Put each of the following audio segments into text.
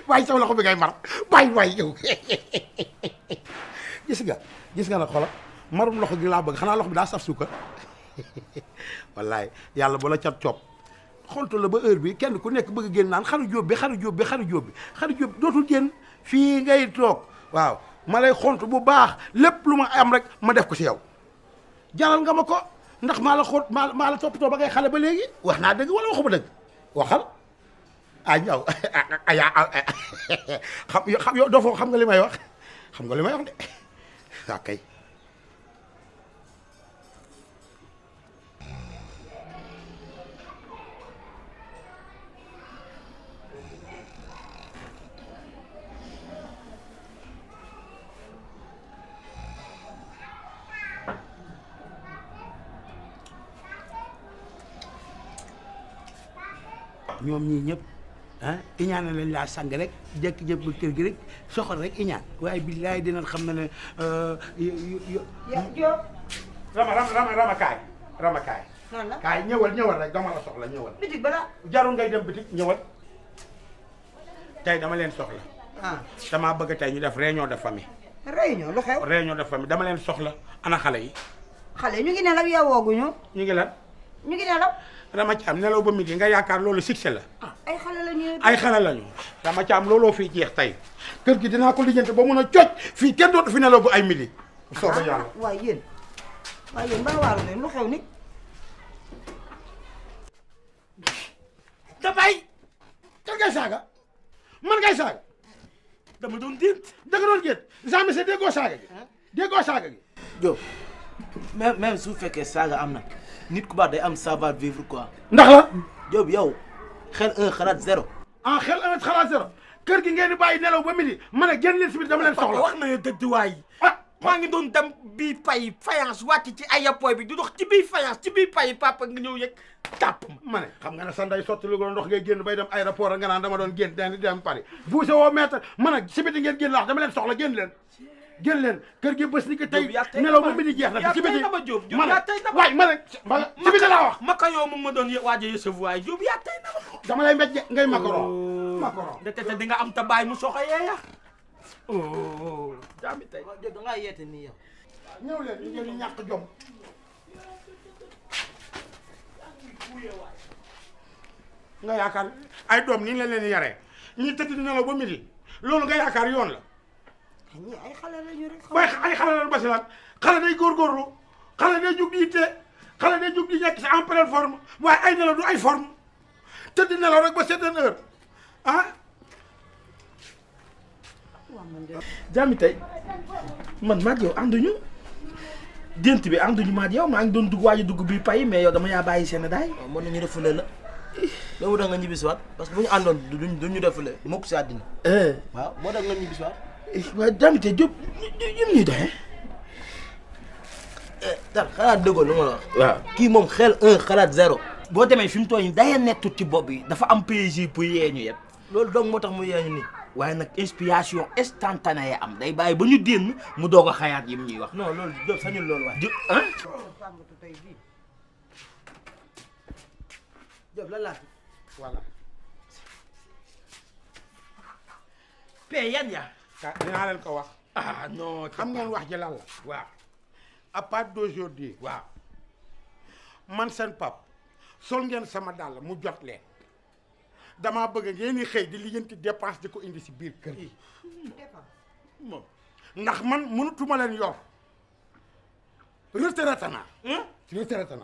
waaye sama loxo bi ngay mar bàyyi waay yow gis nga nag xoolal marum loxo gi laa bëgg xanaa loxo bi daa saf suukar wallaay yàlla bu la cat coob xontu la ba heure bi kenn ku nekk bëgg a génn naan xaru jóob bi xaru jóob dootul génn fii ngay toog waaw ma lay xontu bu baax lépp lu ma am rek ma def ko si yow jaral nga ma ko ndax maa la xóot maa la toppatoo ba ngay xale ba léegi wax naa dëgg wala waxuma dëgg waxal ah ñaw xam yow doo xam nga li may wax xam nga li may wax de waaw kay ñoom ñii ñëpp ah iñaan lañ laa sang rek jékki-jékki ba kër gi rek soxal rek iñaan waaye billaay dinañ xam ne rama kaay kaay ñëwal rek dama la soxla ñëwal bitig bala jarul ngay dem bitig ñëwal tey dama leen soxla damaa bëgg tey ñu def réunion de famille réunion lu xew réunion de famille dama leen soxla ana xale yi xale ñu ngi nelaw yeewooguñu ñu ngi lan ñu ngi nelaw Rama Thiam nelaw ba midi nga yaakaar loolu succès la ay xale lañu ay xale lañu Rama Thiam looloo fii jeex tey kër gi dinaa ko lijjanti ba mun a coj fii kenn dootu fi nelaw bu ay midi sooba yàlla waaye yéen mbaa waaru leen lu xew ni dafay kan ngay saaga man ngay saaga dama doon gént da nga doon gént jamais c'est déggoo saaga gi Diop même su fekkee saaga am na nit ku baax day am savoir vivre quoi ndax la Diop yow xel 1 xalaat 0 xel 1 xalaat 0 kër gi ngeen di bàyyi nelaw ba midi ma ne génn leen si biir dama leen soxla wax na dëgg waay maa ngi doon dem bii pay faïence wàcc ci aéroport bi di dox ci biir faïence ci biir pay papa nga ñëw yëg tàpp ma ne xam nga ne sa nday sotti lu ko ndox ngay génn bay dem aéroport nga naan dama doon génn di dem Paris buuse woo maître ma ne si biti ngeen génn laax dama leen soxla génn leen kër gi bés ni ko tey nelaw ba midi jeex na ci biti ma ne waay ma ne ci biti laa wax maka yow mu ma doon waaja yësëf waay Diop yaa tey na ma dama lay mbéj ngay macaron ndekete di nga am ta baay mu soxo yeeya jaami tey Diop da ngaa yeete nii yow ñëw leen ñu ngeen ñàkk jom nga yaakaar ay doom ni la leen yaree ñi tëdd di nelaw ba midi loolu nga yaakaar yoon la ñii ay xale lañu rek waaye ay xale lañu basi lan xale day góorgóorlu xale day jug di yitte xale day jug di nekk si en pleine forme waaye ay nelaw du ay forme tëdd nelaw rek ba certaine heure jaami tey man maag yow ànduñu dént bi ànduñu maag yow maa ngi doon dugg bii pay mais yow dama yaa bàyyi seen daay mën nañu defule la loolu da nga ñibbisiwaat parce que bu ñu àndoon duñu defule mukk si àddina waaw moo tax nga ñibbisiwaat waaye jaami tey Diop ñuy doxee dar xalaat dëggoo lu ma la wax waaw kii moom xel 1 xalaat 0 boo demee fi mu tooñ daya nettut ci bopp bi dafa am PSG pour yee ñu yet loolu donc moo tax mu yeeñu nii waaye nag inspiration instantanée ya am day bàyyi ba ñu dénn mu doog a xayaat yi mu ñuy wax non loolu Diop sañul loolu waaye Diop lan laa voilà pe yan ya dinaa leen ko wax non xam ngeen wax ji lan la waaw à partir d'aujourd'hui waaw man seen pap sol ngeen sama dàll mu jot leen damaa bëgg ngeen di xëy di lijjanti dépense di ko indi si biir kër gi moom ndax man mënutuma leen yor retraité naa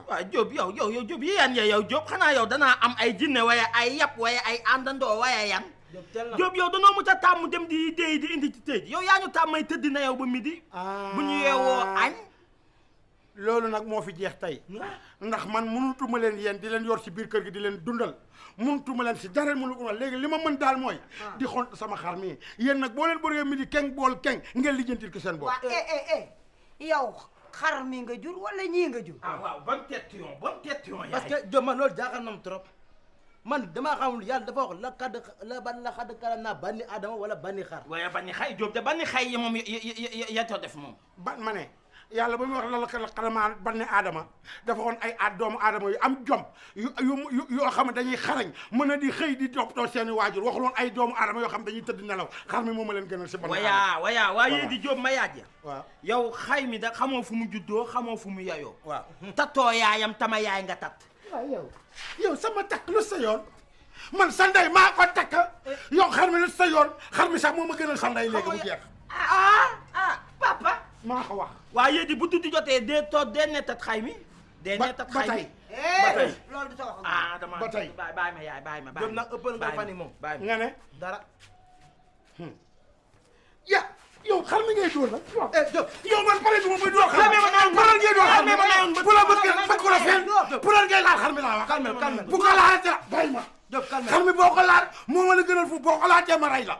waaw Diop yow Diop yi yan ya yow Diop xanaa yow danaa am ay jinne waaye ay yàpp waaye ay àndandoo waaye yan Diop yow danoo mu ca tàmm dem di déy di indi ci tëj yow yaa ñu tàmmay tëdd na yow ba midi bu ñu yeewoo añ loolu nag moo fi jeex tey ndax man mënutuma leen yéen di leen yor si biir kër gi di leen dundal mënutuma leen si dara mënutuma léegi li ma mën daal mooy di xont sama xar mi yéen nag boo leen bëree midi keng bool keng ngeen lijjantil ko seen bopp yow xar mi nga jur wala ñii nga jur waaw bonne question yaay parce que Diop man loolu jaaxal na ma trop man damaa xamul yàlla dafa wax la xadd karam naa banni Adama wala banni xar waaye banni xay Diop de banni xay yi moom ya to def moom ma ne yàlla ba muy wax la xalamaa banne aadama dafa woon ay doomu aadama yu am jom yoo xam ne dañuy xarañ mën a di xëy di toppatoo seeni waajur waxul woon ay doomu aadama yoo xam dañuy tëdd nelaw xar mi moo ma leen gënal si banne waya waaye di Jóob ma yaaj ya waaw yow xay mi da xamoo fu mu juddoo xamoo fu mu yayoo waaw tattoo yaayam tama yaay nga tat waaw yow sama takk lu sa yoon man sa ndey maa ko takk yow xar mi lu sa yoon xar mi sax moo ma gënal sa ndey léegi mu jeex papa maa ko wax waaye di bu tuddi jotee dee nettat xay mi dee nettat xay mi ba tey loolu du sa wax dama ba tey bàyyi ma yaay bàyyi ma Diop nag ëppal nga fan yi moom nga ne dara ya yow xar mi ngay dóor nag Diop yow man pare bi moom muy dóor xar mi pare ngay dóor xar mi bu la bëgg la fenn pare ngay laal xar mi laa wax calme bu ko laajee bàyyi ma Diop calme xar mi boo ko laal moo ma la gënal fu boo ko laajee ma rey la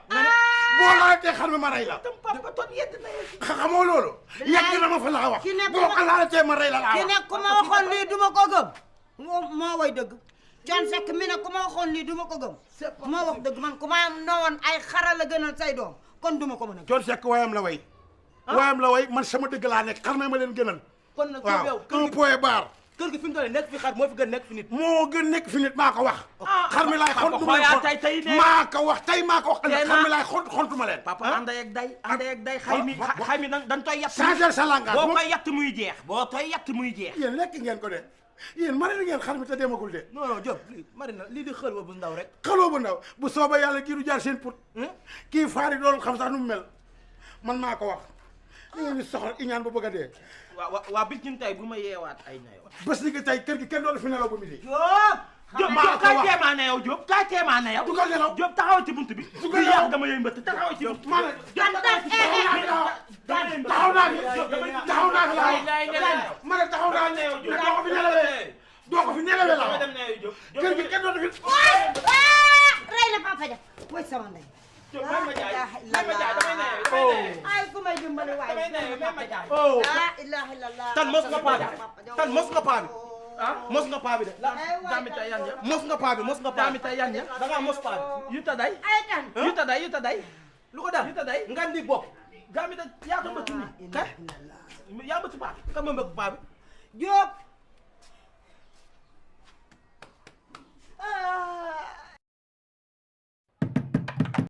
boo laajee xar mi ma rey la papa ton yedd na xamoo loolu yegg na ma fa laa wax boo ko laajee ma rey la laa ki wax ne ku ma waxoon lii duma ko gëm moo way dëgg Thione Seck mi ne ku ma waxoon lii duma ko gëm moo wax dëgg man ku ma nowoon ay xara la gënal say doom kon duma ko mën a Thione Seck wayam la way wayam la way man sama dëgg laa nekk xar mi ma leen gënal kon nag waaw yow un point barre kër gi fi mu toll nekk fi xar moo fi gën nekk fi nit moo gën nekk fi nit maa ko wax xar mi laay xont maa ko wax tey maa ko wax ëllëg xar mi laay xontu ma leen papa ànd ak day xay mi dañ toy yatt changer sa langage boo koy yatt muy jeex boo toy yatt muy jeex yéen lekk ngeen ko de yéen marina ngeen xar mi te demagul de non Diop lii marina lii di xël bu ndaw rek xaloo bu ndaw bu sooba yàlla kii du jaar seen put kii faari doon xam sax nu mu mel man maa ko wax li ngeen di soxla iñaan ba bëgg a dee waa bis ñun tey bu ma yeewaat ay nayo bés ni ki tey kër gi kenn doon fi nelaw ba midi Diop kaay teemaa ne yow Diop kaay teemaa ne yow dugal nelaw Diop taxawal ci buntu bi dugal nelaw dama yëy mbëtt taxawal ci buntu maa ne taxaw naa ma ne taxaw naa ne yow doo ko fi nelawee doo ko fi nelawee la kër gi kenn doon fi rey na papa ja way sama ndey ay ku may dimbali waay la ilaha illallah tan mos nga paa bi tan mos nga paa bi mos nga paa bi de damita yan ya mos nga paa bi mos nga paa bi damita yan ya da ngaa mos paa bi yuta day ay tan yuta day lu ko dal yuta day ngan di bopp damita yaa ko mbëtt ni yaa mbëtt paa bi kan ma mbëkk paa bi Diop